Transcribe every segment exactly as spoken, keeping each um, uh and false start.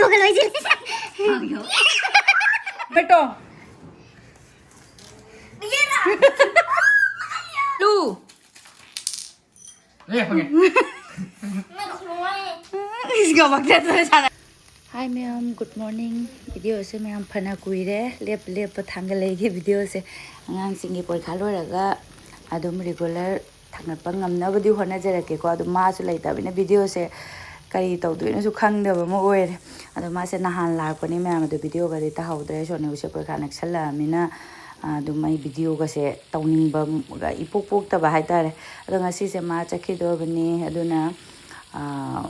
ꯂꯣꯏꯁꯤꯜꯂꯦ꯫ ꯕꯦꯇꯣ꯫ ꯂꯨ꯫ ꯑꯦ, ꯐꯪꯉꯦ꯫ ꯏꯁ, ꯒꯕꯛ ꯆꯠꯇ꯭ꯔ ꯁꯥꯟꯅ꯫ Hi ꯃꯌꯥꯝ, good morning꯫ Video ꯁꯦ ꯃꯌꯥꯝ ꯐꯅ ꯀꯨꯏꯔꯦ ꯂꯦꯞ ꯂꯦꯞꯄ ꯊꯥꯡꯒꯠꯂꯛꯏꯒꯤ video ꯁꯦ꯫ ꯑꯉꯥꯡꯁꯤꯡꯒꯤ ꯄꯔꯤꯈꯥ ꯂꯣꯏꯔꯒ ꯑꯗꯨꯝ regular ꯊꯥꯡꯒꯠꯄ ꯉꯝꯅꯕꯗꯤ ꯍꯣꯠꯅꯖꯔꯛꯀꯦꯀꯣ꯫ ꯑꯗꯨ ꯃꯥꯁꯨ ꯂꯩꯇꯕꯅꯤꯅ video ꯁꯦ ꯀꯔꯤ ꯇꯧꯗꯣꯏꯅꯣꯁꯨ ꯈꯪꯗꯕ ꯑꯃ ꯑꯣꯏꯔꯦ꯫ ꯑꯗꯣ ꯃꯥꯁꯦ ꯅꯍꯥꯟ ꯂꯥꯛꯄꯅꯤ ꯃꯌꯥꯝ, ꯑꯗꯨ video ꯒꯗꯤ ꯇꯥꯍꯧꯗ꯭ꯔꯦ꯫ ꯁꯣꯅꯤꯕꯨꯁꯦ ꯄꯔꯤꯈꯥ ꯅꯛꯁꯜꯂꯛꯑꯃꯤꯅ, ꯑꯗꯨꯝ ꯑꯩ video ꯒꯁꯦ ꯇꯧꯅꯤꯡꯕꯒ ꯏꯄꯣꯛ ꯄꯣꯛꯇꯕ ꯍꯥꯏꯇꯥꯔꯦ꯫ ꯑꯗꯣ ꯉꯁꯤꯁꯦ ꯃꯥ ꯆꯠꯈꯤꯗꯣꯔꯕꯅꯤ꯫ ꯑꯗꯨꯅ, ꯑ,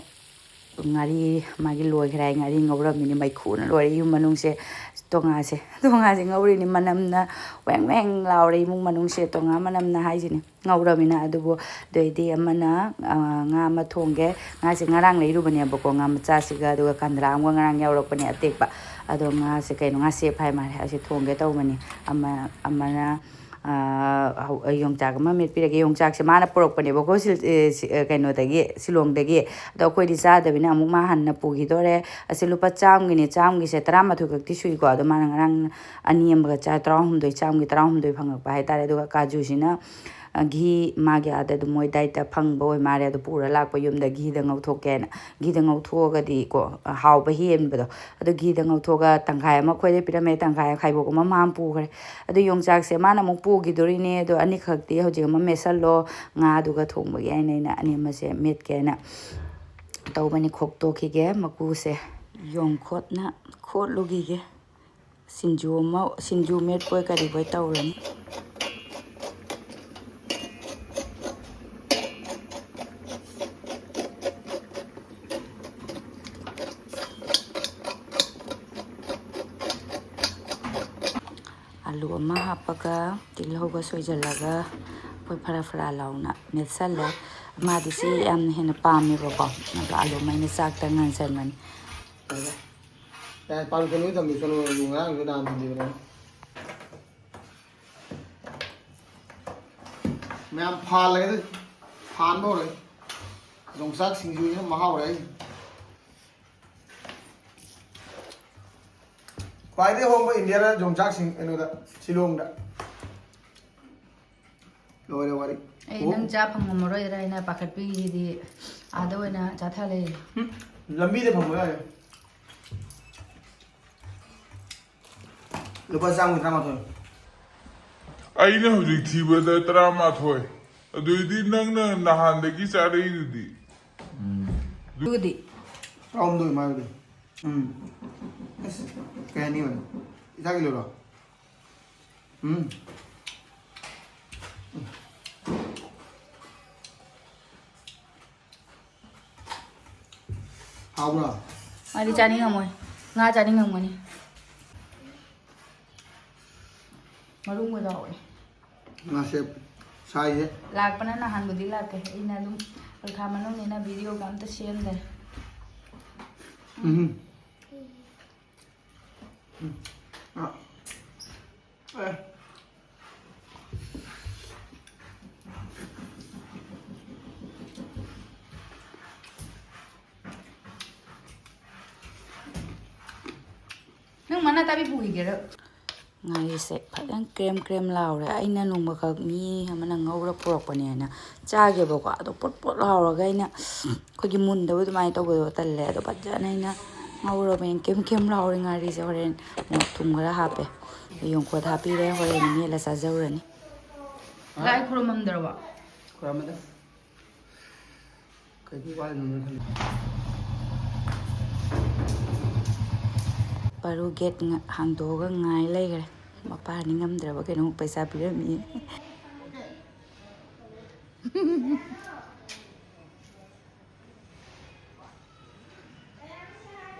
ꯉꯥꯔꯤ ꯃꯥꯒꯤ ꯂꯣꯏꯈ꯭ꯔꯦ ꯍꯥꯏ, ꯉꯥꯔꯤ ꯉꯧꯔꯝꯃꯤꯅꯤ, ꯃꯩꯈꯨꯅ ꯂꯣꯏꯔꯦ ꯌꯨꯝ ꯃꯅꯨꯡꯁꯦ꯫ ꯇꯣꯉꯥꯁꯦ, ꯇꯣꯉꯥꯁꯦ ꯉꯧꯔꯤꯅꯤ, ꯃꯅꯝꯅ ꯋꯦꯡ ꯋꯦꯡ ꯂꯥꯎꯔꯦ ꯏꯃꯨꯡ ꯃꯅꯨꯡꯁꯦ, ꯇꯣꯉꯥ ꯃꯅꯝꯅ ꯍꯥꯏꯁꯤꯅꯤ꯫ ꯉꯧꯔꯃꯤꯅ꯫ ꯑꯗꯨꯕꯨ ꯑꯗꯨꯑꯣꯏꯗꯤ ꯑꯃꯅ, ꯑ, ꯉꯥ ꯑꯃ ꯊꯣꯡꯒꯦ꯫ ꯉꯥꯁꯦ ꯉꯔꯥꯡ ꯂꯩꯔꯨꯕꯅꯦꯕꯀꯣ, ꯉꯥ ꯃꯆꯥꯁꯤꯒ, ꯑꯗꯨꯒ ꯀꯟꯗ꯭ꯔꯥ ꯑꯃꯒ ꯉꯔꯥꯡ ꯌꯥꯎꯔꯛꯄꯅꯦ ꯑꯇꯦꯛꯄ꯫ ꯑꯗꯣ ꯉꯥꯁꯦ ꯀꯩꯅꯣ, ꯉꯥꯁꯦꯞ ꯍꯥꯏ ꯃꯥꯜꯂꯦ, ꯑꯁꯤ ꯊꯣꯡꯒꯦ ꯇꯧꯕꯅꯤ꯫ ꯑꯃ, ꯑꯃꯅ, ꯑ, ꯍꯧ-, ꯌꯣꯡꯆꯥꯛ ꯑꯃ ꯃꯦꯠꯄꯤꯔꯒꯦ꯫ ꯌꯣꯡꯆꯥꯛꯁꯦ ꯃꯥꯅ ꯄꯨꯔꯛꯄꯅꯦꯕꯀꯣ, ꯁꯤꯜ-, ꯑꯦ, ꯁꯤ-, ꯑꯦ, ꯀꯩꯅꯣꯗꯒꯤ, ꯁꯤꯂꯣꯡꯗꯒꯤ꯫ ꯑꯗꯣ ꯑꯩꯈꯣꯏꯗꯤ ꯆꯥꯗꯕꯅꯤꯅ ꯑꯃꯨꯛ ꯃꯥ ꯍꯟꯅ ꯄꯨꯈꯤꯗꯣꯔꯦ꯫ ꯑꯁꯤ ꯂꯨꯄꯥ ꯆꯥꯝꯒꯤꯅꯦ, ꯆꯥꯝꯒꯤꯁꯦ ꯇꯔꯥꯃꯥꯊꯣꯏ ꯈꯛꯇꯤ ꯁꯨꯏꯀꯣ꯫ ꯑꯗꯣ ꯃꯥꯅ ꯉꯔꯥꯡ ꯑꯅꯤ ꯑꯃꯒ ꯆꯥꯏ, ꯇꯔꯥꯍꯨꯝꯗꯣꯏ, ꯆꯥꯝꯒꯤ ꯇꯔꯥꯍꯨꯝꯗꯣꯏ ꯐꯪꯉꯛꯄ ꯍꯥꯏꯇꯥꯔꯦ꯫ ꯑꯗꯨꯒ ꯀꯥꯖꯨꯁꯤꯅ, ꯑ, ꯘꯤ ꯃꯥꯒꯤ ꯑꯥꯗ ꯑꯗꯨꯝ ꯃꯣꯏ diet ꯇ ꯐꯪꯕ ꯑꯣꯏ ꯃꯥꯜꯂꯦ, ꯑꯗꯨ ꯄꯨꯔ ꯂꯥꯛꯄ ꯌꯨꯝꯗ ꯘꯤꯗ ꯉꯧꯊꯣꯛꯀꯦꯅ꯫ ꯘꯤꯗ ꯉꯧꯊꯣꯛꯑꯒꯗꯤꯀꯣ, ꯑ, ꯍꯥꯎꯕ ꯍꯦꯟꯕꯗꯣ꯫ ꯑꯗꯨ ꯘꯤꯗ ꯉꯧꯊꯣꯛꯑꯒ ꯇꯪꯈꯥꯏ ꯑꯃ ꯑꯩꯈꯣꯏꯗ ꯄꯤꯔꯝꯃꯦ, ꯇꯪꯈꯥꯏ ꯈꯥꯏꯗꯣꯛ ꯑꯃ ꯃꯥ ꯑꯃ ꯄꯨꯈ꯭ꯔꯦ꯫ ꯑꯗꯨ ꯌꯣꯡꯆꯥꯛꯁꯦ ꯃꯥꯅ ꯑꯃꯨꯛ ꯄꯨꯈꯤꯗꯣꯔꯤꯅꯦ꯫ ꯑꯗꯣ ꯑꯅꯤꯈꯛꯇꯤ ꯍꯧꯖꯤꯛ ꯑꯃ ꯃꯦꯠꯁꯜꯂꯣ, ꯉꯥꯗꯨꯒ ꯊꯣꯡꯕꯒꯤ ꯍꯥꯏꯅ ꯑꯩꯅ ꯑꯅꯤ ꯑꯃꯁꯦ ꯃꯦꯠꯀꯦꯅ ꯇꯧꯕꯅꯤ꯫ ꯈꯣꯛꯇꯣꯛꯈꯤꯒꯦ ꯃꯀꯨꯁꯦ꯫ ꯌꯣꯡꯈꯣꯠꯅ ꯈꯣꯠꯂꯨꯈꯤꯒꯦ꯫ ꯁꯤꯡꯖꯨ ꯑꯃ, ꯁꯤꯡꯖꯨ ꯃꯦꯠꯄꯣꯏ ꯀꯔꯤꯕꯣꯏ ꯇꯧꯔꯅꯤ꯫ ꯑꯂꯨ ꯑꯃ ꯍꯥꯞꯄꯒ, ꯇꯤꯜꯍꯧꯒ ꯁꯣꯏꯖꯜꯂꯒ, ꯑꯩꯈꯣꯏ ꯐꯔꯥ ꯐꯔꯥ ꯂꯥꯎꯅ ꯃꯦꯠꯁꯜꯂꯦ꯫ ꯃꯥꯗꯤ ꯁꯤ ꯌꯥꯝꯅ ꯍꯦꯟꯅ ꯄꯥꯝꯃꯦꯕꯀꯣ, ꯑꯗꯣ ꯑꯂꯨ ꯑꯃ ꯑꯩꯅ ꯆꯥꯛꯇ ꯉꯥꯟꯁꯟꯕꯅꯤ꯫ ꯌꯥꯔꯦ, ꯄꯥꯔꯨ ꯆꯠꯂꯣ, ꯊꯝꯃꯦ, ꯆꯠꯂꯣ, ꯉꯔꯥꯡꯁꯨ ꯅꯍꯥꯟ ꯊꯝꯕꯤꯕꯅꯦ꯫ ꯃꯌꯥꯝ ꯐꯥꯜꯂꯒ ꯐꯥꯟꯕ ꯍꯧꯔꯦ꯫ ꯌꯣꯡꯆꯥꯛ ꯁꯤꯡꯖꯨꯁꯤꯅ ꯃꯍꯥꯎ ꯂꯩ꯫ ꯈ꯭ꯋꯥꯏꯗꯒꯤ ꯍꯣꯡꯕ ꯏꯟꯗꯤꯌꯥꯗ ꯌꯣꯡꯆꯥꯛꯁꯤꯡ ꯀꯩꯅꯣꯗ, ꯁꯤꯂꯣꯡꯗ꯫ ꯂꯣꯏꯔꯦ ꯋꯥꯔꯤ꯫ ꯑꯩ ꯑꯣ꯫ ꯅꯪ ꯆꯥ ꯐꯪꯉꯝꯃꯔꯣꯏꯗ꯭ꯔꯥ ꯍꯥꯏꯅ ꯄꯥꯈꯠꯄꯤꯔꯤꯁꯤꯗꯤ, ꯑꯥꯗ ꯑꯣꯏꯅ ꯆꯥꯊ ꯂꯩꯔꯦ꯫ ꯎꯝ, ꯂꯝꯕꯤꯗ ꯐꯪꯕ ꯌꯥꯔꯦ꯫ ꯂꯨꯄꯥ ꯆꯥꯝꯃꯒꯤ ꯇꯔꯥꯃꯥꯊꯣꯏ꯫ ꯑꯩꯅ ꯍꯧꯖꯤꯛ ꯊꯤꯕꯗ ꯇꯔꯥꯃꯥꯊꯣꯏ꯫ ꯑꯗꯨꯏꯗꯤ ꯅꯪꯅ ꯅꯍꯥꯟꯗꯒꯤ ꯆꯥꯔꯛꯏꯗꯨꯗꯤ? ꯑꯗꯨꯒꯗꯤ? ꯇꯔꯥꯍꯨꯝꯗꯣꯏ ꯃꯥꯏꯗꯨꯗꯤ꯫ ꯎꯝ꯫ ꯑꯁ, ꯀꯩ ꯍꯥꯏꯅꯤꯡꯕꯅꯣ? ꯏꯁꯥꯒꯤ ꯂꯩꯔꯣ? ꯎꯝ꯫ ꯍꯥꯎꯕ꯭ꯔꯣ? ꯃꯥꯗꯤ ꯆꯥꯅꯤꯡꯉꯝꯃꯣꯏ꯫ ꯉꯥ ꯆꯥꯅꯤꯡꯉꯝꯒꯅꯤ꯫ ꯃꯔꯨꯝꯒ ꯌꯥꯎꯋꯦ꯫ ꯉꯥꯁꯦ ꯁꯥꯏꯁꯦ꯫ ꯂꯥꯛꯄꯅ ꯅꯍꯥꯟꯕꯨꯗꯤ ꯂꯥꯛꯀꯦ꯫ ꯑꯩꯅ ꯑꯗꯨꯝ ꯄꯩꯈꯥ ꯃꯅꯨꯡꯅꯤꯅ ꯚꯤꯗꯤꯑꯣꯒ ꯑꯝꯇ ꯁꯦꯝꯗ꯭ꯔꯦ꯫ ꯎꯝ꯫ ꯎꯝ꯫ ꯑ꯫ ꯑꯦ꯫ ꯅꯪ ꯃꯅꯥ ꯇꯥꯕꯤ ꯄꯨꯈꯤꯒꯦꯔ? ꯉꯥꯔꯤꯁꯦ ꯐꯖꯅ ꯀ꯭ꯔꯦꯝ ꯀ꯭ꯔꯦꯝ ꯂꯥꯎꯔꯦ꯫ ꯑꯩꯅ ꯅꯣꯡꯃꯈꯛ ꯃꯤ ꯑꯃꯅ ꯉꯧꯔ ꯄꯨꯔꯛꯄꯅꯦꯅ ꯆꯥꯒꯦꯕꯀꯣ꯫ ꯑꯗꯣ ꯄꯣꯠ ꯄꯣꯠ ꯂꯥꯎꯔꯒ ꯑꯩꯅ ꯑꯩꯈꯣꯏꯒꯤ ꯃꯨꯟꯗꯕ ꯑꯗꯨꯃꯥꯏꯅ ꯇꯧꯕꯗꯣ ꯇꯜꯂꯦ꯫ ꯑꯗꯣ ꯐꯖꯅ ꯑꯩꯅ ꯉꯧꯔꯕꯅꯤꯅ ꯀꯦꯝ ꯀꯦꯝ ꯂꯥꯎꯔꯦ ꯉꯥꯔꯤꯁꯦ꯫ ꯍꯣꯔꯦꯟ ꯃꯣꯔꯣꯛ ꯊꯨꯝ ꯈꯔ ꯍꯥꯞꯄꯦ꯫ ꯌꯣꯡꯈꯣꯠ ꯍꯥꯞꯄꯤꯔꯦ꯫ ꯍꯣꯔꯦꯟ ꯃꯦꯠꯂ ꯆꯥꯖꯧꯔꯅꯤ꯫ ꯂꯥꯏ ꯈꯨꯔꯨꯝꯃꯝꯗ꯭ꯔꯕꯣ? ꯈꯨꯔꯨꯝꯃꯗ꯫ ꯀꯩꯒꯤ ꯋꯥꯔꯤꯅꯣꯅ ꯈꯜꯂꯤ꯫ ꯄꯥꯔꯨ ꯒꯦꯠ ꯉ-, ꯍꯥꯡꯗꯣꯛꯑꯒ ꯉꯥꯏ ꯂꯩꯈ꯭ꯔꯦ꯫ ꯃꯄꯥ ꯅꯤꯡꯉꯝꯗ꯭ꯔꯕ ꯀꯩꯅꯣ ꯄꯩꯁꯥ ꯄꯤꯔꯝꯃꯤ꯫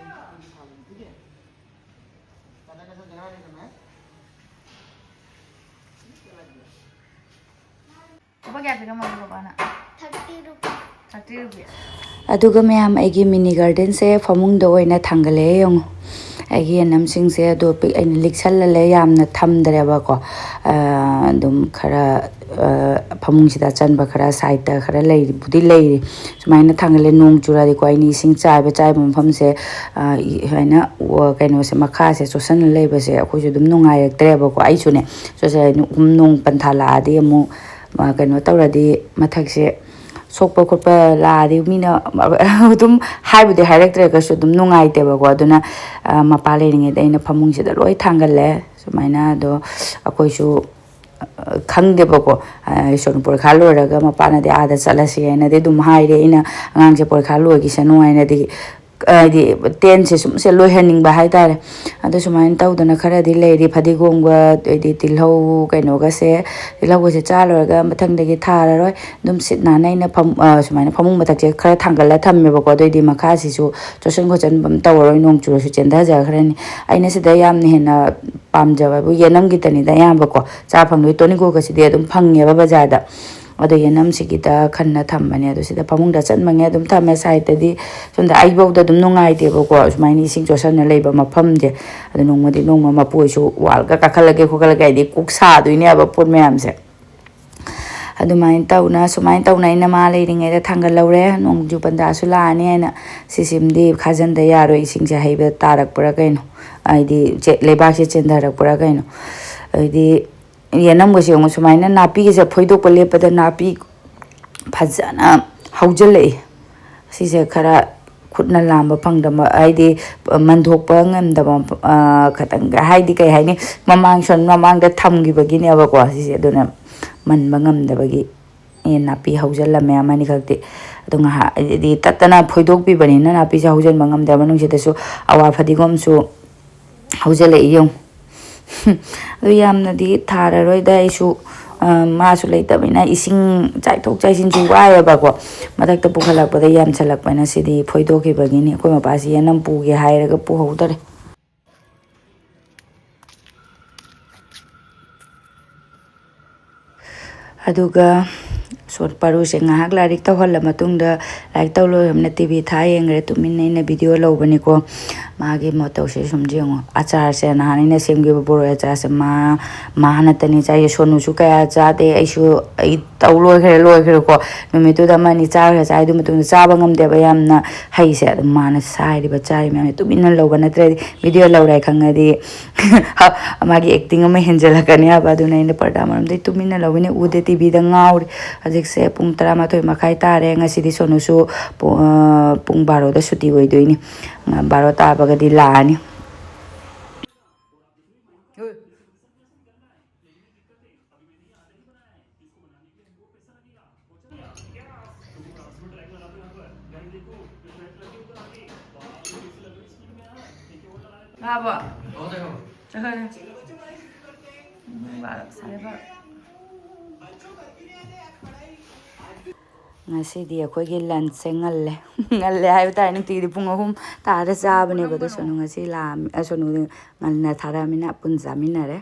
ꯂꯨꯄꯥ ꯀꯌꯥ ꯄꯤꯔꯝꯃꯒꯦ ꯕꯕꯥꯅ? Thirty rupees. Thirty rupees. ꯑꯗꯨꯒ ꯃꯌꯥꯝ, ꯑꯩꯒꯤ mini gardenꯁꯦ ꯐꯃꯨꯡꯗ ꯑꯣꯏꯅ ꯊꯥꯡꯒꯠꯂꯛꯑꯦ ꯌꯦꯡꯉꯨ꯫ ꯑꯩꯒꯤ ꯌꯦꯅꯝꯁꯤꯡꯁꯦ ꯑꯗꯣ ꯄꯤꯛ-, ꯑꯩꯅ ꯂꯤꯛꯁꯜꯂ ꯂꯩ, ꯌꯥꯝꯅ ꯊꯝꯗ꯭ꯔꯦꯕꯀꯣ꯫ ꯑꯥ, ꯑꯗꯨꯝ ꯈꯔ, ꯑꯥ, ꯐꯃꯨꯡꯁꯤꯗ ꯑꯆꯟꯕ ꯈꯔ ꯁꯥꯏꯠꯇ ꯈꯔ ꯂꯩꯕꯨꯗꯤ ꯂꯩꯔꯤ꯫ ꯁꯨꯃꯥꯏꯅ ꯊꯥꯡꯒꯠꯂꯦ꯫ ꯅꯣꯡ ꯆꯨꯔꯛꯑꯗꯤꯀꯣ, ꯑꯩꯅ ꯏꯁꯤꯡ ꯆꯥꯏꯕ, ꯆꯥꯏꯕ ꯃꯐꯝꯁꯦ, ꯑꯥ, ꯏ-, ꯁꯨꯃꯥꯏꯅ ꯋ-, ꯀꯩꯅꯣꯁꯦ, ꯃꯈꯥꯁꯦ ꯆꯣꯠꯁꯟꯅ ꯂꯩꯕꯁꯦ ꯑꯩꯈꯣꯏꯁꯨ ꯑꯗꯨꯝ ꯅꯨꯡꯉꯥꯏꯔꯛꯇ꯭ꯔꯦꯕꯀꯣ꯫ ꯑꯩꯁꯨꯅꯦ, ꯆꯣꯠꯁꯟ-, ꯅꯣꯡ ꯄꯟꯊꯥ ꯂꯥꯛꯑꯗꯤ ꯑꯃꯨꯛ, ꯑꯥ, ꯀꯩꯅꯣ ꯇꯧꯔꯗꯤ ꯃꯊꯛꯁꯦ ꯁꯣꯛꯄ ꯈꯣꯠꯄ ꯂꯥꯛꯑꯗꯤ ꯃꯤꯅ ꯑꯗꯨꯝ ꯍꯥꯏꯕꯨꯗꯤ ꯍꯥꯏꯔꯛꯇ꯭ꯔꯒꯁꯨ ꯑꯗꯨꯝ ꯅꯨꯡꯉꯥꯏꯇꯦꯕꯀꯣ꯫ ꯑꯗꯨꯅ, ꯑ, ꯃꯄꯥ ꯂꯩꯔꯤꯉꯩꯗ ꯑꯩꯅ ꯐꯃꯨꯡꯁꯤꯗ ꯂꯣꯏ ꯊꯥꯡꯒꯜꯂꯦ ꯁꯨꯃꯥꯏꯅ꯫ ꯑꯗꯣ ꯑꯩꯈꯣꯏꯁꯨ, ꯑ, ꯈꯪꯗꯦꯕꯀꯣ꯫ ꯑ, ꯏꯁꯣꯔꯅ ꯄꯣꯔꯤꯈꯥ ꯂꯣꯏꯔꯒ ꯃꯄꯥꯅꯗꯤ ꯑꯥꯗ ꯆꯠꯂꯁꯤ ꯍꯥꯏꯅꯗꯤ ꯑꯗꯨꯝ ꯍꯥꯏꯔꯦ꯫ ꯑꯩꯅ ꯑꯉꯥꯡꯁꯦ ꯄꯣꯔꯤꯈꯥ ꯂꯣꯏꯈꯤꯁꯅꯨ ꯍꯥꯏꯅꯗꯤ, ꯍꯥꯏꯗꯤ ꯇꯦꯟꯁꯦ ꯁꯨꯝ ꯁꯦ ꯂꯣꯏꯍꯟꯅꯤꯡꯕ ꯍꯥꯏꯇꯥꯔꯦ꯫ ꯑꯗꯣ ꯁꯨꯃꯥꯏꯅ ꯇꯧꯗꯅ ꯈꯔꯗꯤ ꯂꯩꯔꯤ꯫ ꯐꯗꯤꯒꯣꯝꯒ ꯑꯗꯩꯗꯤ ꯇꯤꯜꯍꯧ ꯀꯩꯅꯣꯒꯁꯦ, ꯇꯤꯜꯍꯧꯒꯁꯦ ꯆꯥ ꯂꯣꯏꯔꯒ ꯃꯊꯪꯗꯒꯤ ꯊꯥꯔꯔꯣꯏ꯫ ꯑꯗꯨꯝ ꯁꯤꯠ ꯅꯥꯟꯅ ꯑꯩꯅ ꯐꯝ-, ꯑ, ꯁꯨꯃꯥꯏꯅ ꯐꯃꯨꯡ ꯃꯊꯛꯁꯦ ꯈꯔ ꯊꯥꯡꯒꯠꯂ ꯊꯝꯃꯦꯕꯀꯣ꯫ ꯑꯗꯨꯑꯣꯏꯗꯤ ꯃꯈꯥꯁꯤꯁꯨ ꯆꯣꯠꯁꯟ ꯈꯣꯠꯆꯟꯕ ꯑꯃ ꯇꯧꯔꯔꯣꯏ, ꯅꯣꯡ ꯆꯨꯔꯁꯨ ꯆꯦꯟꯊꯖꯈ꯭ꯔꯅꯤ꯫ ꯑꯩꯅ ꯁꯤꯗ ꯌꯥꯝꯅ ꯍꯦꯟꯅ ꯄꯥꯝꯖꯕ ꯍꯥꯏꯕꯨ ꯌꯦꯅꯝꯒꯤꯗꯅꯤꯗ ꯑꯌꯥꯝꯕꯀꯣ꯫ ꯆꯥ ꯐꯪꯗꯣꯏ ꯇꯣꯅꯤꯀꯣꯛꯀꯁꯤꯗꯤ ꯑꯗꯨꯝ ꯐꯪꯉꯦꯕ ꯕꯖꯥꯔꯗ꯫ ꯑꯗꯣ ꯌꯦꯅꯝꯁꯤꯒꯤꯗ ꯈꯟꯅ ꯊꯝꯕꯅꯦ꯫ ꯑꯗꯣ ꯁꯤꯗ ꯐꯃꯨꯡꯗ ꯑꯆꯟꯕꯉꯩ ꯑꯗꯨꯝ ꯊꯝꯃꯦ ꯁꯥꯏꯠꯇꯗꯤ꯫ ꯁꯣꯝꯗ ꯑꯩꯐꯧꯗ ꯑꯗꯨꯝ ꯅꯨꯡꯉꯥꯏꯇꯦꯕꯀꯣ, ꯁꯨꯃꯥꯏꯅ ꯏꯁꯤꯡ ꯆꯣꯠꯁꯟꯅ ꯂꯩꯕ ꯃꯐꯝꯁꯦ꯫ ꯑꯗꯣ ꯅꯣꯡꯃꯗꯤ ꯅꯣꯡꯃ ꯃꯄꯨ ꯍꯣꯏꯁꯨ ꯋꯥꯜꯒ ꯀꯥꯈꯠꯂꯒꯦ ꯈꯣꯠꯀꯠꯂꯒꯦ ꯍꯥꯏꯗꯤ ꯀꯣꯛ ꯁꯥꯗꯣꯏꯅꯦꯕ ꯄꯣꯠ ꯃꯌꯥꯝꯁꯦ꯫ ꯑꯗꯨꯃꯥꯏꯅ ꯇꯧꯅ, ꯁꯨꯃꯥꯏꯅ ꯇꯧꯅ ꯑꯩꯅ ꯃꯥ ꯂꯩꯔꯤꯉꯩꯗ ꯊꯥꯡꯒꯠꯍꯧꯔꯦ꯫ ꯅꯣꯡꯖꯨ ꯄꯟꯊꯥꯁꯨ ꯂꯥꯛꯑꯅꯤ ꯍꯥꯏꯅ꯫ ꯁꯤꯁꯤꯃꯗꯤ ꯈꯥꯖꯟꯗ ꯌꯥꯔꯣꯏ, ꯏꯁꯤꯡꯁꯦ ꯍꯩꯕ ꯇꯥꯔꯛꯄ꯭ꯔꯥ ꯀꯩꯅꯣ, ꯍꯥꯏꯗꯤ ꯆꯦ-, ꯂꯩꯕꯥꯛꯁꯦ ꯆꯦꯟꯊꯔꯛꯄ꯭ꯔꯥ ꯀꯩꯅꯣ꯫ ꯑꯗꯩꯗꯤ ꯌꯦꯅꯝꯒꯁꯦ ꯌꯦꯡꯉꯨ, ꯁꯨꯃꯥꯏꯅ ꯅꯥꯄꯤꯒꯁꯦ ꯐꯣꯏꯗꯣꯛꯄ ꯂꯦꯞꯄꯗ ꯅꯥꯄꯤ ꯐꯖꯅ ꯍꯧꯖꯤꯜꯂꯛꯏ꯫ ꯁꯤꯁꯦ ꯈꯔ ꯈꯨꯠꯅ ꯂꯥꯝꯕ ꯐꯪꯗꯕ, ꯍꯥꯏꯗꯤ ꯃꯟꯊꯣꯛꯄ ꯉꯝꯗꯕ, ꯑ, ꯈꯇꯪ, ꯍꯥꯏꯗꯤ ꯀꯩ ꯍꯥꯏꯅꯤ, ꯃꯃꯥꯡ ꯁꯣꯟ ꯃꯃꯥꯡꯗ ꯊꯝꯈꯤꯕꯒꯤꯅꯦꯕꯀꯣ꯫ ꯁꯤꯁꯦ ꯑꯗꯨꯅ ꯃꯟꯕ ꯉꯝꯗꯕꯒꯤ, ꯑꯦ, ꯅꯥꯄꯤ ꯍꯧꯖꯤꯜꯂꯝꯃꯦ ꯑꯃꯅꯤꯈꯛꯇꯤ꯫ ꯑꯗꯣ ꯉꯥꯏꯍꯥꯛ, ꯍꯥꯏꯗꯤ ꯇꯠꯇꯅ ꯐꯣꯏꯗꯣꯛꯄꯤꯕꯅꯤꯅ ꯅꯥꯄꯤꯁꯦ ꯍꯧꯖꯤꯟꯕ ꯉꯝꯗꯦ꯫ ꯃꯅꯨꯡꯁꯤꯗꯁꯨ ꯑꯋꯥ ꯐꯗꯤꯒꯣꯝꯁꯨ ꯍꯧꯖꯤꯜꯂꯛꯏ ꯌꯦꯡꯉꯨ꯫ ꯑꯗꯨ ꯌꯥꯝꯅꯗꯤ ꯊꯥꯔꯔꯣꯏꯗ ꯑꯩꯁꯨ, ꯑ, ꯃꯥꯁꯨ ꯂꯩꯇꯕꯅꯤꯅ ꯏꯁꯤꯡ ꯆꯥꯏꯊꯣꯛ ꯆꯥꯏꯁꯤꯟꯁꯨ ꯋꯥꯏꯑꯦꯕꯀꯣ꯫ ꯃꯊꯛꯇ ꯄꯨꯈꯠꯂꯛꯄꯗ ꯌꯥꯝꯁꯜꯂꯛꯄꯅ ꯁꯤꯗꯤ ꯐꯣꯏꯗꯣꯛꯈꯤꯕꯒꯤꯅꯤ꯫ ꯑꯩꯈꯣꯏ ꯃꯄꯥꯁꯤ ꯌꯦꯅꯝ ꯄꯨꯒꯦ ꯍꯥꯏꯔꯒ ꯄꯨꯍꯧꯗꯔꯦ꯫ ꯑꯗꯨꯒ ꯁꯣꯠ ꯄꯥꯔꯨꯁꯦ ꯉꯥꯏꯍꯥꯛ ꯂꯥꯏꯔꯤꯛ ꯇꯧꯍꯜꯂ ꯃꯇꯨꯡꯗ, ꯂꯥꯏꯔꯤꯛ ꯇꯧ ꯂꯣꯏꯔꯕꯅ ꯇꯤ ꯚꯤ ꯊꯥ ꯌꯦꯡꯈ꯭ꯔꯦ꯫ ꯇꯨꯃꯤꯟꯅ ꯑꯩꯅ ꯚꯤꯗꯤꯑꯣ ꯂꯧꯕꯅꯤꯀꯣ꯫ ꯃꯥꯒꯤ ꯃꯇꯧꯁꯦ ꯁꯨꯝ ꯌꯦꯡꯉꯣ꯫ ꯑꯆꯥꯔꯁꯦ ꯅꯍꯥꯟ ꯑꯩꯅ ꯁꯦꯝꯈꯤꯕ ꯕꯣꯔꯣꯏ ꯑꯆꯥꯔꯁꯦ ꯃꯥ, ꯃꯥ ꯅꯠꯇꯅꯤ ꯆꯥꯏꯁꯦ꯫ ꯁꯣꯅꯨꯁꯨ ꯀꯌꯥ ꯆꯥꯗꯦ꯫ ꯑꯩꯁꯨ, ꯑꯩ ꯇꯧ ꯂꯣꯏꯈ꯭ꯔꯦ, ꯂꯣꯏꯈ꯭ꯔꯦꯀꯣ꯫ ꯅꯨꯃꯤꯠꯇꯨꯗ ꯑꯃ ꯑꯅꯤ ꯆꯥꯈ꯭ꯔꯦ꯫ ꯆꯥꯏꯗꯨ ꯃꯇꯨꯡꯗ ꯆꯥꯕ ꯉꯝꯗꯦꯕ ꯌꯥꯝꯅ ꯍꯩꯁꯦ꯫ ꯑꯗꯨꯝ ꯃꯥꯅ ꯁꯥꯏꯔꯤꯕ ꯆꯥꯔꯤ ꯃꯌꯥꯝꯁꯦ ꯇꯨꯃꯤꯟꯅ ꯂꯧꯕ ꯅꯠꯇ꯭ꯔꯗꯤ ꯚꯤꯗꯤꯑꯣ ꯂꯧꯔꯦ ꯈꯪꯉꯗꯤ ꯃꯥꯒꯤ ꯑꯦꯛꯇꯤꯡ ꯑꯃ ꯍꯦꯟꯖꯜꯂꯛꯀꯅꯤ ꯍꯥꯏꯕ꯫ ꯑꯗꯨꯅ ꯑꯩꯅ ꯄꯔꯗꯥ ꯃꯔꯝꯗꯩ ꯇꯨꯃꯤꯟꯅ ꯂꯧꯕꯅꯤ꯫ ꯎꯗꯦ, ꯇꯤ ꯚꯤꯗ ꯉꯥꯎꯔꯤ꯫ ꯍꯧꯖꯤꯛꯁꯦ ꯄꯨꯡ ꯇꯔꯥꯃꯥꯊꯣꯏ ꯃꯈꯥꯏ ꯇꯥꯔꯦ꯫ ꯉꯁꯤꯗꯤ ꯁꯣꯅꯨꯁꯨ ꯄꯨ-, ꯑ, ꯄꯨꯡ ꯕꯥꯔꯣꯗ ꯁꯨꯇꯤ ꯑꯣꯏꯗꯣꯏꯅꯤ꯫ ꯕꯥꯔꯣ ꯇꯥꯕꯒꯗꯤ ꯂꯥꯛꯑꯅꯤ꯫ ꯂꯥꯛꯑꯕꯣ? ꯆꯠꯈ꯭ꯔꯦ꯫ ꯄꯨꯡ ꯕꯥꯔꯣ, ꯁꯥꯔꯦ ꯕꯥꯔꯣ꯫ ꯉꯁꯤꯗꯤ ꯑꯩꯈꯣꯏꯒꯤ ꯂꯟꯁꯁꯦ ꯉꯜꯂꯦ꯫ ꯉꯜꯂꯦ ꯍꯥꯏꯕ ꯇꯥꯔꯦ, ꯅꯨꯡꯇꯤꯒꯤꯗꯤ ꯄꯨꯡ ꯑꯍꯨꯝ ꯇꯥꯔ ꯆꯥꯕꯅꯦꯕ꯫ ꯑꯗꯣ ꯁꯣꯅꯨ ꯉꯁꯤ ꯂꯥꯛꯑꯝ-, ꯑ, ꯁꯣꯅꯨ ꯉꯟꯅ ꯊꯥꯔꯛꯑꯃꯤꯅ ꯄꯨꯟ ꯆꯥꯃꯤꯟꯅꯔꯦ꯫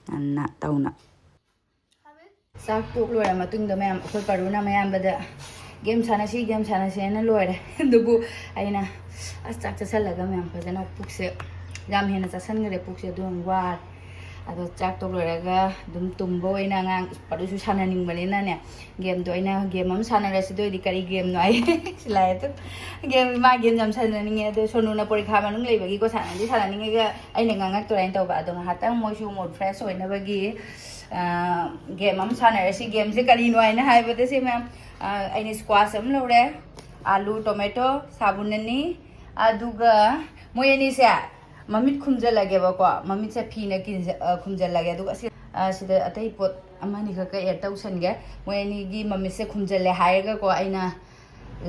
ꯉꯟꯅ ꯇꯧꯅ꯫ ꯆꯥꯛ ꯇꯣꯛ ꯂꯣꯏꯔ ꯃꯇꯨꯡꯗ ꯃꯌꯥꯝ, ꯑꯩꯈꯣꯏ ꯄꯔꯨꯅ ꯃꯌꯥꯝꯕꯗ "ꯒꯦꯝ ꯁꯥꯟꯅꯁꯤ, ꯒꯦꯝ ꯁꯥꯟꯅꯁꯤ" ꯍꯥꯏꯅ ꯂꯣꯏꯔꯦ꯫ ꯑꯗꯨꯕꯨ ꯑꯩꯅ, "ꯑꯁ, ꯆꯥꯛ ꯆꯥꯁꯤꯜꯂꯒ ꯃꯌꯥꯝ ꯐꯖꯅ ꯄꯨꯛꯁꯦ ꯌꯥꯝ ꯍꯦꯟꯅ ꯆꯥꯁꯤꯟꯈ꯭ꯔꯦ, ꯄꯨꯛꯁꯦ ꯑꯗꯨꯝ ꯋꯥꯔꯦ꯫ ꯑꯗꯣ ꯆꯥꯛ ꯇꯣꯛ ꯂꯣꯏꯔꯒ ꯑꯗꯨꯝ ꯇꯨꯝꯕ ꯑꯣꯏꯅ ꯑꯉꯥꯡ ꯄꯔꯨꯁꯨ ꯁꯥꯟꯅꯅꯤꯡꯕꯅꯤꯅꯅꯦ, ꯒꯦꯝꯗꯣ ꯑꯩꯅ ꯒꯦꯝ ꯑꯃ ꯁꯥꯟꯅꯔꯁꯤ, ꯑꯗꯨ ꯑꯣꯏꯗꯤ ꯀꯔꯤ ꯒꯦꯝꯅꯣ?" ꯍꯥꯏ꯫ ꯁꯤ ꯂꯥꯛꯑꯦ ꯑꯗꯨ꯫ ꯒꯦꯝ, ꯃꯥ ꯒꯦꯝ ꯌꯥꯝ ꯁꯥꯟꯅꯅꯤꯡꯉꯦ꯫ ꯑꯗꯣ ꯁꯣꯅꯨꯅ ꯄꯣꯔꯤꯈꯥ ꯃꯅꯨꯡ ꯂꯩꯕꯒꯤꯀꯣ ꯁꯥꯟꯅꯗꯤ ꯁꯥꯟꯅꯅꯤꯡꯉꯒ ꯑꯩꯅ ꯉꯥꯡꯉꯛꯇꯣꯔꯥ ꯍꯥꯏꯅ ꯇꯧꯕ꯫ ꯑꯗꯣ ꯉꯥꯏꯍꯥꯛꯇꯪ ꯃꯣꯏꯁꯨ ꯃꯨꯠ ꯐ꯭ꯔꯦꯁ ꯑꯣꯏꯅꯕꯒꯤ, ꯑ, ꯒꯦꯝ ꯑꯃ ꯁꯥꯟꯅꯔꯁꯤ꯫ ꯒꯦꯝꯁꯦ ꯀꯔꯤꯅꯣ ꯍꯥꯏꯅ ꯍꯥꯏꯕꯗ ꯁꯤ ꯃꯌꯥꯝ, ꯑ, ꯑꯩꯅ ꯁ꯭ꯀ꯭ꯋꯥꯁ ꯑꯃ ꯂꯧꯔꯦ, ꯑꯥꯂꯨ, ꯇꯣꯃꯦꯇꯣ, ꯁꯥꯕꯨꯟ ꯑꯅꯤ, ꯑꯗꯨꯒ ꯃꯣꯏ ꯑꯅꯤꯁꯦ ꯃꯃꯤꯠ ꯈꯨꯝꯖꯤꯜꯂꯒꯦꯕꯀꯣ꯫ ꯃꯃꯤꯠꯁꯦ ꯐꯤꯅ ꯀꯤꯟꯖ-, ꯑ, ꯈꯨꯝꯖꯤꯜꯂꯒꯦ꯫ ꯑꯗꯨꯒ ꯑꯁꯤ, ꯑ, ꯁꯤꯗ ꯑꯇꯩ ꯄꯣꯠ ꯑꯃ ꯑꯅꯤꯈꯛꯀ ꯑꯦꯗ ꯇꯧꯁꯟꯒꯦ꯫ ꯃꯣꯏ ꯑꯅꯤꯒꯤ ꯃꯃꯤꯠꯁꯦ ꯈꯨꯝꯖꯤꯜꯂꯦ ꯍꯥꯏꯔꯒꯀꯣ, ꯑꯩꯅ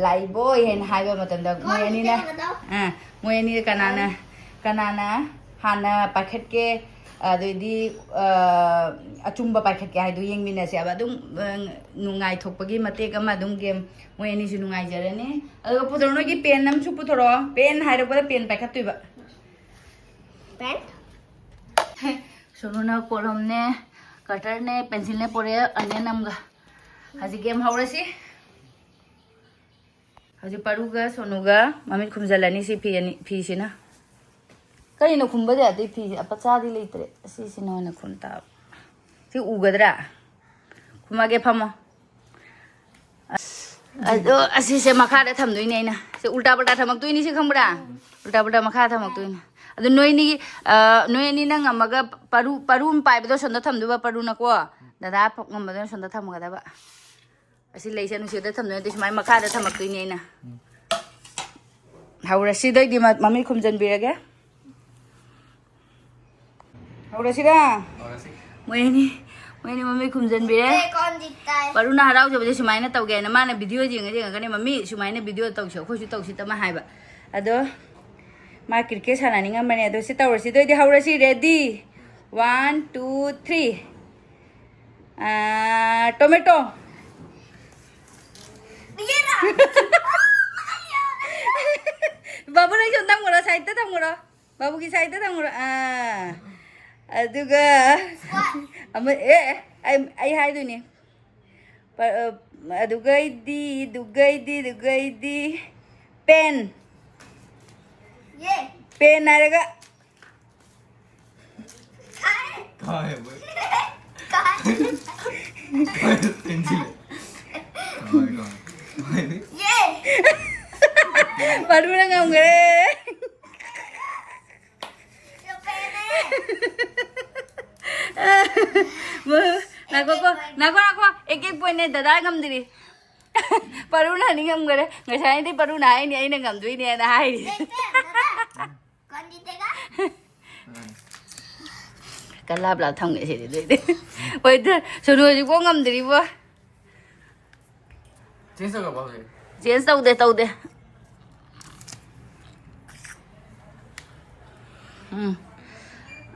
ꯂꯥꯏꯕꯣꯏ ꯍꯥꯏꯅ ꯍꯥꯏꯕ ꯃꯇꯝꯗ ꯃꯣꯏ ꯑꯅꯤꯅ, ꯑꯥ, ꯃꯣꯏ ꯑꯅꯤꯗ ꯀꯅꯥꯅ, ꯀꯅꯥꯅ ꯍꯥꯟꯅ ꯄꯥꯏꯈꯠꯀꯦ, ꯑꯗꯩꯗꯤ, ꯑ, ꯑꯆꯨꯝꯕ ꯄꯥꯏꯈꯠꯀꯦ ꯍꯥꯏꯗꯣ ꯌꯦꯡꯃꯤꯟꯅꯁꯦꯕ꯫ ꯑꯗꯨꯝ, ꯑ, ꯅꯨꯡꯉꯥꯏꯊꯣꯛꯄꯒꯤ ꯃꯇꯦꯛ ꯑꯃ ꯑꯗꯨꯝ ꯒꯦꯝ, ꯃꯣꯏ ꯑꯅꯤꯁꯨ ꯅꯨꯡꯉꯥꯏꯖꯔꯅꯤ꯫ ꯑꯗꯨꯒ ꯄꯨꯊꯣꯔꯛꯑꯣ, ꯅꯣꯏꯒꯤ ꯄꯦꯟ ꯑꯃꯁꯨ ꯄꯨꯊꯣꯔꯛꯑꯣ꯫ ꯄꯦꯟ ꯍꯥꯏꯔꯛꯄꯗ ꯄꯦꯟ ꯄꯥꯏꯈꯠꯇꯣꯏꯕ꯫ ꯄꯦꯟ? ꯁꯣꯅꯨꯅ ꯀꯣꯂꯣꯝꯅꯦ, ꯀꯇꯔꯅꯦ, ꯄꯦꯟꯁꯤꯜꯅꯦ ꯄꯣꯔꯛꯑꯦ, ꯑꯅꯦ ꯅꯝꯒ꯫ ꯍꯧꯖꯤꯛ ꯒꯦꯝ ꯍꯧꯔꯁꯤ꯫ ꯍꯧꯖꯤꯛ ꯄꯔꯨꯒ ꯁꯣꯅꯨꯒ ꯃꯃꯤꯠ ꯈꯨꯝꯖꯤꯜꯂꯅꯤ ꯁꯤ ꯐꯤ ꯑꯅꯤ, ꯐꯤꯁꯤꯅ꯫ ꯀꯔꯤꯅꯣ ꯈꯨꯝꯕꯗꯤ ꯌꯥꯗꯦ ꯐꯤꯁꯦ, ꯑꯄꯆꯥꯗꯤ ꯂꯩꯇ꯭ꯔꯦ꯫ ꯑꯁꯤꯁꯤꯅ ꯑꯣꯏꯅ ꯈꯨꯝ ꯇꯥꯕ꯫ ꯁꯤ ꯎꯒꯗ꯭ꯔꯥ? ꯈꯨꯝꯃꯒꯦ, ꯐꯝꯃꯣ꯫ ꯑꯗꯣ ꯑꯁꯤꯁꯦ ꯃꯈꯥꯗ ꯊꯝꯗꯣꯏꯅꯦ ꯑꯩꯅ꯫ ꯁꯦ ꯎꯜꯇꯥ ꯄꯜꯇꯥ ꯊꯝꯃꯛꯇꯣꯏꯅꯤ, ꯁꯤ ꯈꯪꯕ꯭ꯔꯥ? ꯎꯜꯇꯥ ꯄꯜꯇꯥ ꯃꯈꯥꯗ ꯊꯝꯃꯛꯇꯣꯏꯅꯦ꯫ ꯑꯗꯣ ꯅꯣꯏꯅꯤꯒꯤ, ꯑ, ꯅꯣꯏ ꯑꯅꯤ ꯅꯪ ꯉꯝꯃꯒ ꯄꯔꯨ, ꯄꯔꯨ ꯑꯃ ꯄꯥꯏꯕꯗꯣ ꯁꯣꯝꯗ ꯊꯝꯗꯣꯏꯕ, ꯄꯔꯨꯅꯀꯣ꯫ ꯗꯗꯥ ꯉꯝꯕꯗꯨꯅ ꯁꯣꯝꯗ ꯊꯝꯒꯗꯕ꯫ ꯑꯁꯤ ꯂꯩꯁꯦ ꯅꯨꯡꯁꯤꯠꯇ ꯊꯝꯗꯣꯏ ꯅꯠꯇꯦ, ꯁꯨꯃꯥꯏꯅ ꯃꯈꯥꯗ ꯊꯝꯃꯛꯇꯣꯏꯅꯦ ꯑꯩꯅ꯫ ꯍꯧꯔꯁꯤ, ꯑꯗꯨꯑꯣꯏꯗꯤ ꯃ-, ꯃꯃꯤꯠ ꯈꯨꯝꯖꯟꯕꯤꯔꯒꯦ꯫ ꯍꯧꯔꯁꯤꯔꯥ? ꯍꯧꯔꯁꯤ꯫ ꯃꯣꯏ ꯑꯅꯤ, ꯃꯣꯏ ꯑꯅꯤ ꯃꯃꯤꯠ ꯈꯨꯝꯖꯟꯕꯤꯔꯦ꯫ ꯑꯦ, ꯀꯣꯟꯗꯤ ꯇꯥꯏ꯫ ꯄꯔꯨꯅ ꯍꯔꯥꯎꯖꯕꯁꯦ ꯁꯨꯃꯥꯏꯅ ꯇꯧꯒꯦ ꯍꯥꯏꯅ ꯃꯥꯅ ꯚꯤꯗꯤꯑꯣ ꯌꯦꯡꯉ ꯌꯦꯡꯉꯒꯅꯦ, "ꯃꯝꯃꯤ, ꯁꯨꯃꯥꯏꯅ ꯚꯤꯗꯤꯑꯣ ꯇꯧꯁꯤ, ꯑꯩꯈꯣꯏꯁꯨ ꯇꯧꯁꯤ" ꯇꯃ ꯍꯥꯏꯕ꯫ ꯑꯗꯣ ꯃꯥ ꯀ꯭ꯔꯤꯀꯦꯠ ꯁꯥꯟꯅꯅꯤꯡꯉꯝꯕꯅꯦ꯫ ꯑꯗꯣ ꯁꯤ ꯇꯧꯔꯁꯤ, ꯑꯗꯨꯑꯣꯏꯗꯤ ꯍꯧꯔꯁꯤ꯫ Ready? One, two, three. ꯑꯥ, tomato꯫ ꯌꯦꯔꯥ꯫ ꯕꯥꯕꯨ, ꯅꯪ ꯁꯣꯝ ꯊꯝꯈ꯭ꯔꯣ, ꯁꯥꯏꯗꯇ ꯊꯝꯈ꯭ꯔꯣ꯫ ꯕꯥꯕꯨꯒꯤ ꯁꯥꯏꯗꯇ ꯊꯝꯈ꯭ꯔꯣ꯫ ꯑꯥ, ꯑꯗꯨꯒ ꯑꯃ, ꯑꯦ, ꯑꯦ, ꯑꯩ, ꯑꯩ ꯍꯥꯏꯗꯣꯏꯅꯦ꯫ ꯄ-, ꯑ, ꯑꯗꯨꯒꯩꯗꯤ, ꯑꯗꯨꯒꯩꯗꯤ, ꯑꯗꯨꯒꯩꯗꯤ, pen꯫ ꯌꯦ꯫ Pen ꯍꯥꯏꯔꯒ ꯀꯥꯏ꯫ ꯀꯥꯏ, ꯃꯣꯏ꯫ ꯀꯥꯏ꯫ ꯀꯥꯏ, ꯆꯦꯟꯁꯤꯜꯂꯦ꯫ ꯀꯃꯥꯏ, ꯀꯃꯥꯏ, ꯀꯃꯥꯏ? ꯌꯦ! ꯄꯥꯔꯨꯅ ꯉꯝꯈ꯭ꯔꯦ꯫ ꯌꯣꯄꯦꯅꯦ꯫ ꯉꯥꯏꯈꯣꯀꯣ, ꯉꯥꯏꯈꯣ, ꯉꯥꯏꯈꯣ꯫ ꯑꯦꯛ ꯑꯦꯛ ꯄꯣꯏꯟꯅꯦ, ꯗꯗꯥ ꯉꯝꯗ꯭ꯔꯤ꯫ ꯄꯥꯔꯨꯅ ꯑꯅꯤ ꯉꯝꯈ꯭ꯔꯦ꯫ ꯉꯁꯥꯏꯗꯤ ꯄꯥꯔꯨꯅ ꯍꯥꯏꯅꯤ, ꯑꯩꯅ ꯉꯝꯗꯣꯏꯅꯦꯅ ꯍꯥꯏꯔꯤ꯫ ꯀꯟꯗꯤꯗꯦꯒ? ꯀ ꯂꯥꯞ ꯂꯥꯞ ꯊꯝꯒꯦ ꯁꯤꯗꯤ ꯑꯗꯨꯏꯗꯤ꯫ ꯍꯣꯏ, ꯑꯗꯨ ꯁꯣꯅꯨ ꯍꯧꯖꯤꯛꯐꯥꯎ ꯉꯝꯗ꯭ꯔꯤꯕꯣ꯫ Change ꯇꯧꯔꯕꯣ ꯍꯧꯖꯤꯛ? Change ꯇꯧꯗꯦ, ꯇꯧꯗꯦ꯫ ꯎꯝ꯫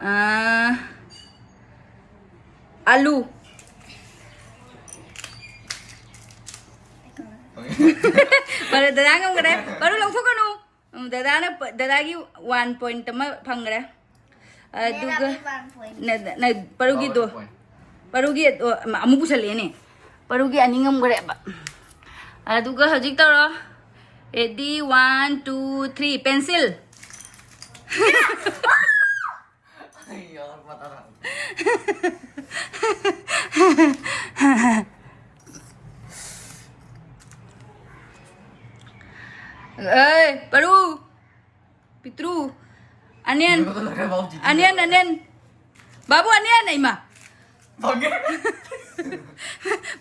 ꯑꯥ, ꯑꯂꯨ꯫ ꯐꯔꯦ, ꯗꯗꯥ ꯉꯝꯈ꯭ꯔꯦ꯫ ꯄꯥꯔꯨ ꯂꯧꯊꯣꯛꯀꯅꯨ꯫ ꯎꯝ, ꯗꯗꯥꯅ ꯄ-, ꯗꯗꯥꯒꯤ one point ꯑꯃ ꯐꯪꯈ꯭ꯔꯦ꯫ ꯑꯗꯨꯒ ꯃꯦꯔꯥ ꯚꯤ one point꯫ ꯅ-, ꯅ-, ꯄꯔꯨꯒꯤꯗꯣ꯫ Power point꯫ ꯄꯔꯨꯒꯤ ꯑꯗꯣ ꯑꯃ-, ꯑꯃꯨꯛ ꯄꯨꯁꯜꯂꯛꯑꯦꯅꯦ꯫ ꯄꯔꯨꯒꯤ ꯑꯅꯤ ꯉꯝꯈ꯭ꯔꯦꯕ꯫ ꯑꯗꯨꯒ ꯍꯧꯖꯤꯛ ꯇꯧꯔꯣ꯫ Ready, one, two, three, pencil. ꯑꯩ ꯌꯥꯎꯔꯛꯄ ꯇꯥꯔꯦ꯫ ꯑꯦ, ꯄꯔꯨ꯫ ꯄꯤꯇ꯭ꯔꯨ꯫ Onion꯫ ꯂꯣꯏꯔꯦ, ꯕꯥꯎ ꯆꯤꯠꯇꯤꯡ onion, ꯇꯧꯔꯦ꯫ Onion꯫ ꯕꯥꯕꯨ, onion, ꯏꯃꯥ꯫ ꯐꯪꯉꯦ꯫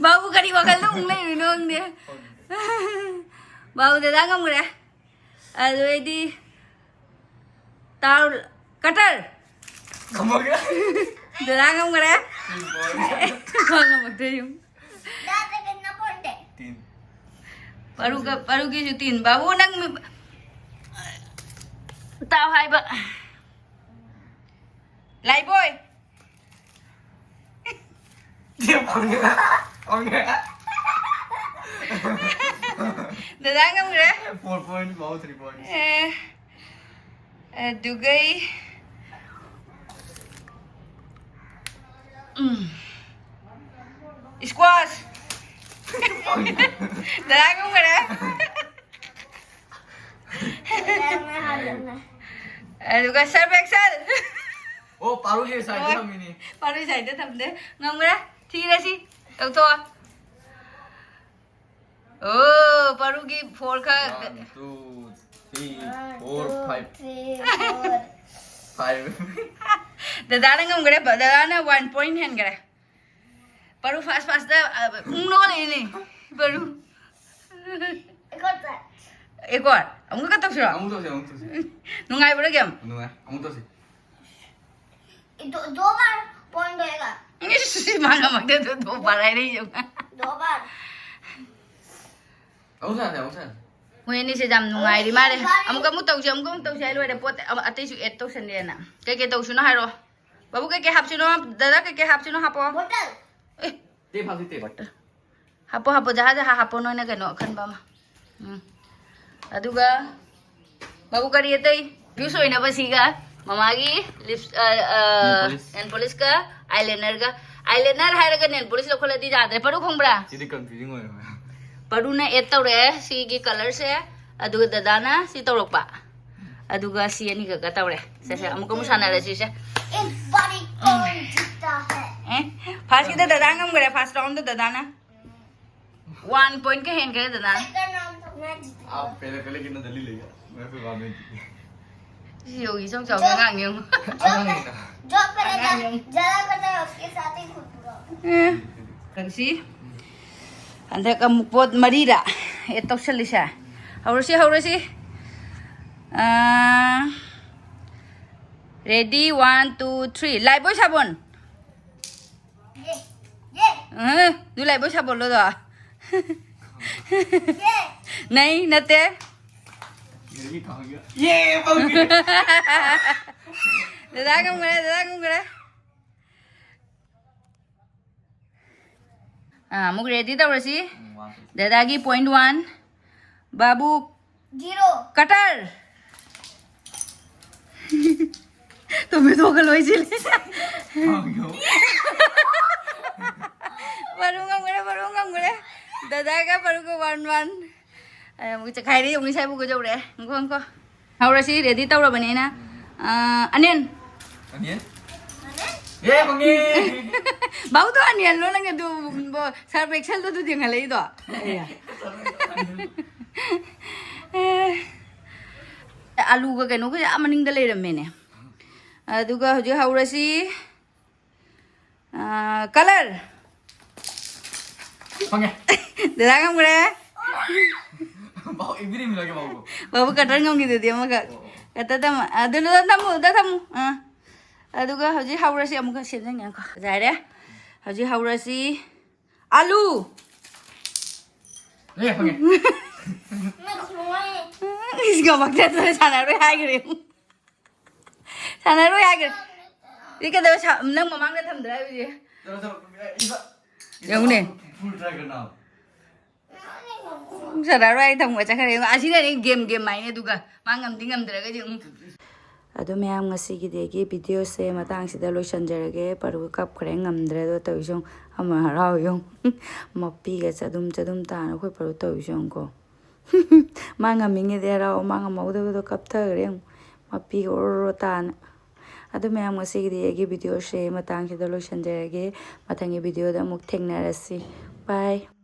ꯕꯥꯕꯨ ꯀꯔꯤ ꯋꯥꯈꯜꯗ ꯑꯃꯨꯛ ꯂꯩꯔꯤꯅꯣ ꯈꯪꯗꯦ꯫ ꯐꯪꯉꯦ꯫ ꯕꯥꯕꯨ ꯗꯗꯥ ꯉꯝꯈ꯭ꯔꯦ꯫ ꯑꯗꯨ ꯑꯩꯗꯤ ꯇꯥꯎ-, cutter꯫ ꯉꯝꯃꯒꯦ꯫ ꯗꯗꯥ ꯉꯝꯈ꯭ꯔꯦ꯫ ꯇꯤꯟ ꯄꯣꯏꯟ꯫ ꯃꯥ ꯉꯝꯃꯛꯇ꯭ꯔꯦ ꯌꯨꯝ꯫ ꯇꯤꯟ꯫ ꯄꯔꯨꯒ-, ꯄꯔꯨꯒꯤꯁꯨ ꯇꯤꯟ꯫ ꯕꯥꯕꯨ ꯅꯪ ꯃꯤ-, ꯇꯥꯎ ꯍꯥꯏꯕ꯫ ꯂꯥꯏꯕꯣꯏ꯫ ꯐꯪꯉꯦ꯫ ꯐꯪꯉꯦ꯫ ꯗꯗꯥ ꯉꯝꯈ꯭ꯔꯦ꯫ Four point, ꯕꯥꯎ three point꯫ ꯑꯦ꯫ ꯑꯗꯨꯒꯩ, ꯎꯝ꯫ Squash꯫ ꯗꯗꯥ ꯉꯝꯈꯔꯦ꯫ ꯑꯗꯨꯒ surf excel꯫ ꯑꯣ, ꯄꯥꯔꯨꯒꯤ side ꯗ ꯍꯣꯏ꯫ ꯊꯝꯃꯤꯅꯤ꯫ ꯄꯥꯔꯨꯒꯤ side ꯗ ꯊꯝꯗꯦ꯫ ꯉꯝꯈꯔꯦ꯫ ꯊꯤꯔꯁꯤ꯫ ꯂꯧꯊꯣꯛꯑꯣ꯫ ꯑꯣ, ꯄꯔꯨꯒꯤ four ꯈꯛ꯫ One, two, three, four, five꯫ Five꯫ ꯗꯗꯥꯅ ꯉꯝꯈ꯭ꯔꯦ, ꯗꯗꯥꯅ one point ꯍꯦꯟꯈ꯭ꯔꯦ꯫ ꯄꯔꯨ fast fast ꯇ, ꯑ, ꯎꯪ ꯅꯣꯛꯂꯛꯏꯅꯦ, ꯄꯔꯨ꯫ ꯑꯦꯀꯣꯔ꯫ ꯑꯦꯀꯣꯔ꯫ ꯑꯃꯨꯛꯀ ꯇꯧꯁꯤꯔꯣ? ꯑꯃꯨꯛ ꯇꯧꯁꯤ, ꯑꯃꯨꯛ ꯇꯧꯁꯤ꯫ ꯅꯨꯡꯉꯥꯏꯕ꯭ꯔꯣ game? ꯅꯨꯡꯉꯥꯏ꯫ ꯑꯃꯨꯛ ꯇꯧꯁꯤ꯫ ꯏꯗꯣ-, ꯗꯣ ꯕꯥꯔ ꯄꯣꯏꯟ ꯇꯧꯋꯦꯒ꯫ ꯏꯁ, ꯃꯥ ꯉꯝꯃꯛꯇꯦ, ꯑꯗꯨ ꯗꯣ ꯕꯥꯔ ꯍꯥꯏꯔꯛꯏꯁꯦ꯫ ꯗꯣ ꯕꯥꯔ꯫ ꯑꯃꯨꯛ ꯁꯥꯟꯅꯁꯦ, ꯑꯃꯨꯛ ꯁꯥꯟꯅꯁꯦ꯫ ꯃꯣꯏ ꯑꯅꯤꯁꯦ ꯌꯥꯝ ꯅꯨꯡꯉꯥꯏꯔꯤ ꯃꯥꯜꯂꯦ꯫ ꯑꯃꯨꯛ, ꯑꯃꯨꯛ ꯇꯧꯁꯦ, ꯑꯃꯨꯛ, ꯑꯃꯨꯛ ꯇꯧꯁꯦ ꯍꯥꯏ ꯂꯣꯏꯔꯦ꯫ ꯄꯣꯠ ꯑꯃ ꯑꯇꯩꯁꯨ add ꯇꯧꯁꯟꯒꯦꯅ꯫ ꯀꯩ ꯀꯩ ꯇꯧꯁꯤꯅꯣ ꯍꯥꯏꯔꯣ꯫ ꯕꯥꯕꯨ ꯀꯩ ꯀꯩ ꯍꯥꯞꯁꯤꯅꯣ? ꯗꯗꯥ ꯀꯩ ꯀꯩ ꯍꯥꯞꯁꯤꯅꯣ ꯍꯥꯞꯄꯣ꯫ ꯕꯣꯇꯜ꯫ ꯑꯦ꯫ Tape ꯍꯥꯞꯁꯤ, tape꯫ ꯕꯣꯇꯜ꯫ ꯍꯥꯞꯄꯣ, ꯍꯥꯞꯄꯣ, ꯖꯍꯥꯖ ꯍꯥ-, ꯍꯥꯞꯄꯣ, ꯅꯣꯏꯅ ꯀꯩꯅꯣ ꯑꯈꯟꯕ ꯑꯃ꯫ ꯎꯝ꯫ ꯑꯗꯨꯒ ꯕꯥꯕꯨ ꯀꯔꯤ ꯑꯇꯩ? Confuse ꯑꯣꯏꯅꯕ ꯁꯤꯒ ꯃꯃꯥꯒꯤ lips, ꯑ, ꯑ, nail polish꯫ Nail polish ꯀ eyeliner ꯒ꯫ ꯑꯥꯏꯂꯥꯏꯅꯔ ꯍꯥꯏꯔꯒ ꯅꯦꯜ ꯄꯣꯂꯤꯁ ꯂꯧꯈꯠꯂꯗꯤ ꯌꯥꯗ꯭ꯔꯦ꯫ ꯄꯔꯨ ꯈꯪꯕ꯭ꯔꯥ? ꯁꯤꯗꯤ ꯀꯟꯐ꯭ꯌꯨꯖꯤꯡ ꯑꯣꯏꯔꯦ꯫ ꯄꯔꯨꯅ ꯑꯦꯗ ꯇꯧꯔꯛꯑꯦ ꯁꯤꯒꯤ ꯀꯂꯔꯁꯦ, ꯑꯗꯨꯒ ꯗꯗꯥꯅ ꯁꯤ ꯇꯧꯔꯛꯄ, ꯑꯗꯨꯒ ꯁꯤ ꯑꯅꯤꯈꯛꯀ ꯇꯧꯔꯦ꯫ ꯁꯦ, ꯁꯦ, ꯑꯃꯨꯛ ꯑꯃꯨꯛ ꯁꯥꯟꯅꯔꯁꯤ ꯁꯦ꯫ एक बार एक कौन जीतता है? ꯑꯦ, ꯐꯥꯔꯁꯀꯤꯗ ꯗꯗꯥ ꯉꯝꯈ꯭ꯔꯦ, ꯐꯥꯔꯁ ꯔꯥꯎꯟꯗ ꯗꯗꯥꯅ꯫ ꯋꯥꯟ ꯄꯣꯏꯟꯠꯀ ꯍꯦꯟꯈ꯭ꯔꯦ ꯗꯗꯥꯅ꯫ मैं जीतूंगा। आप पहले, पहले कितना जल्दी ले गया? मैं फिर बाद में जीती। ꯁꯤ ꯌꯧꯒꯤ ꯏꯆꯥꯎ ꯆꯥꯎꯕ ꯑꯉꯥꯡꯅꯦ ꯌꯦꯡꯉꯨ꯫ जो, जो पहले ज्यादा करता है, उसके साथ ही खुद पूरा। ꯑꯦ, ꯀꯟꯁꯤ꯫ ꯍꯟꯗꯛ ꯑꯃꯨꯛ ꯄꯣꯠ ꯃꯔꯤꯔ ꯑꯦꯗ ꯇꯧꯁꯜꯂꯤꯁꯦ꯫ ꯍꯧꯔꯁꯤ, ꯍꯧꯔꯁꯤ꯫ ꯑꯥ, ready, one, two, three. ꯂꯥꯏꯕꯣꯏ ꯁꯥꯕꯣꯟ꯫ ये, ये, ꯑ, ꯑꯗꯨ ꯂꯥꯏꯕꯣꯏ ꯁꯥꯕꯣꯜꯂꯣꯗꯣ? ये। ꯅꯩ, ꯅꯠꯇꯦ꯫ ये कहाँ गया? ये, पहुंच गया। ꯗꯗꯥ ꯉꯝꯈ꯭ꯔꯦ, ꯗꯗꯥ ꯉꯝꯈ꯭ꯔꯦ꯫ ꯑꯥ, ꯑꯃꯨꯛ ꯔꯦꯗꯤ ꯇꯧꯔꯁꯤ꯫ ꯎꯝ, one, two, three. ꯗꯗꯥꯒꯤ ꯄꯣꯏꯟꯠ ꯋꯥꯟ, ꯕꯥꯕꯨ ꯖꯤꯔꯣ꯫ ꯀꯇꯔ꯫ ꯇꯣꯃꯦꯇꯣꯒ ꯂꯣꯏꯁꯤꯜꯂꯦ꯫ ꯄꯔꯨ ꯉꯝꯈ꯭ꯔꯦ, ꯄꯔꯨ ꯉꯝꯈ꯭ꯔꯦ꯫ ꯗꯗꯥꯒ ꯄꯔꯨꯒ ꯋꯥꯟ ꯋꯥꯟ꯫ ꯑꯩ ꯑꯃꯨꯛ ꯆꯈꯥꯏꯔꯦ, ꯑꯃꯨꯛ ꯏꯁꯥ ꯏꯕꯨ ꯀꯩꯗꯧꯔꯦ? ꯉꯥꯏꯈꯣ, ꯉꯥꯏꯈꯣ꯫ ꯍꯧꯔꯁꯤ, ꯔꯦꯗꯤ ꯇꯧꯔꯕꯅꯤꯅ꯫ ꯑꯥ, ꯑꯅꯤꯜ꯫ ꯑꯅꯤꯜ? ꯑꯦ, ꯐꯪꯉꯦ! ꯕꯥꯎꯗꯣ ꯑꯅꯤꯜꯂꯣ ꯅꯪꯒꯤ ꯑꯗꯨ, ꯕꯣ-, ꯁꯔꯞ ꯑꯦꯛꯁꯦꯜꯗꯣ ꯑꯗꯨ ꯌꯦꯡꯍꯜꯂꯛꯏꯗꯣ? ꯑꯦ꯫ ꯑꯂꯨꯒ ꯀꯩꯅꯣꯒ ꯑꯥ ꯃꯅꯤꯡꯗ ꯂꯩꯔꯝꯃꯦꯅꯦ꯫ ꯑꯗꯨꯒ ꯍꯧꯖꯤꯛ ꯍꯧꯔꯁꯤ꯫ ꯑꯥ, ꯀꯂꯔ꯫ ꯐꯪꯉꯦ꯫ ꯗꯗꯥ ꯉꯝꯈ꯭ꯔꯦ꯫ ꯕꯥꯎ, ꯏꯕꯤꯔꯤ ꯃꯤꯂꯣꯏꯒꯤ ꯕꯥꯎꯕꯨ꯫ ꯕꯥꯎꯕꯨ ꯀꯇꯔ ꯉꯝꯈꯤꯗꯨꯗꯤ ꯑꯃꯈꯛ꯫ ꯑꯣ, ꯑꯣ꯫ ꯀꯇꯔ ꯇꯝꯃ-, ꯑꯗꯨ ꯂꯣꯏ ꯊꯝꯃꯨ, ꯑꯗꯨ ꯊꯝꯃꯨ꯫ ꯑꯥ꯫ ꯑꯗꯨꯒ ꯍꯧꯖꯤꯛ ꯍꯧꯔꯁꯤ ꯑꯃꯨꯛꯀ ꯁꯦꯝꯖꯟꯒꯦ꯫ ꯉꯥꯏꯈꯣ꯫ ꯐꯖꯔꯦ꯫ ꯍꯧꯖꯤꯛ ꯍꯧꯔꯁꯤ꯫ ꯑꯂꯨ꯫ ꯑꯦ, ꯐꯪꯉꯦ꯫ ꯏꯁ, ꯉꯝꯃꯛꯇ꯭ꯔꯦ, ꯑꯗꯨꯅ ꯁꯥꯟꯅꯔꯣꯏ ꯍꯥꯏꯈ꯭ꯔꯦ꯫ ꯁꯥꯟꯅꯔꯣꯏ ꯍꯥꯏꯈ꯭ꯔꯦ꯫ ꯁꯤ ꯀꯩꯗꯧ ꯁꯥ-, ꯅꯪ ꯃꯃꯥꯡꯗ ꯊꯝꯗ꯭ꯔꯥ ꯍꯥꯏꯕꯁꯦ? ꯆꯠꯂꯣ, ꯆꯠꯂꯣ, ꯏꯕ-, ꯏꯕ-, ꯌꯦꯡꯉꯨꯅꯦ꯫ Full try ꯀꯅꯥ? ꯁꯥꯟꯅꯔꯣꯏ ꯍꯥꯏ ꯊꯝꯃꯒ ꯆꯠꯈ꯭ꯔꯦ꯫ ꯌꯦꯡꯉꯨ, ꯑꯁꯤꯅꯅꯦ ꯒꯦꯝ, ꯒꯦꯝ ꯍꯥꯏꯅꯦ꯫ ꯑꯗꯨꯒ ꯃꯥ ꯉꯝꯗꯤ ꯉꯝꯗ꯭ꯔꯒꯗꯤ, ꯎꯝ꯫ ꯑꯗꯨ ꯃꯌꯥꯝ, ꯉꯁꯤꯒꯤꯗꯤ ꯑꯩꯒꯤ videoꯁꯦ ꯃꯇꯥꯡꯁꯤꯗ ꯂꯣꯏꯁꯤꯟꯖꯔꯒꯦ꯫ ꯄꯔꯨ ꯀꯞꯈ꯭ꯔꯦ, ꯉꯝꯗ꯭ꯔꯦ꯫ ꯑꯗꯣ ꯇꯧꯔꯤꯁꯦ ꯌꯦꯡꯉꯨ, ꯑꯃ ꯍꯔꯥꯎ ꯌꯦꯡꯉꯨ꯫ ꯃꯄꯤꯒ ꯆꯗꯨꯝ ꯆꯗꯨꯝ ꯇꯥꯅ ꯑꯩꯈꯣꯏ ꯄꯔꯨ ꯇꯧꯔꯤꯁꯦ ꯌꯦꯡꯉꯨꯀꯣ꯫ ꯃꯥ ꯉꯝꯃꯤꯉꯩꯗꯤ ꯍꯔꯥꯎ, ꯃꯥ ꯉꯝꯍꯧꯗꯕꯗꯣ ꯀꯞꯊꯈ꯭ꯔꯦ ꯌꯦꯡꯉꯨ, ꯃꯄꯤꯒ ꯑꯣꯔꯣ ꯇꯥꯅ꯫ ꯑꯗꯨ ꯃꯌꯥꯝ, ꯉꯁꯤꯒꯤꯗꯤ ꯑꯩꯒꯤ videoꯁꯦ ꯃꯇꯥꯡꯁꯤꯗ ꯂꯣꯏꯁꯤꯟꯖꯔꯒꯦ꯫ ꯃꯊꯪꯒꯤ videoꯗ ꯑꯃꯨꯛ ꯊꯦꯡꯅꯔꯁꯤ꯫ Bye꯫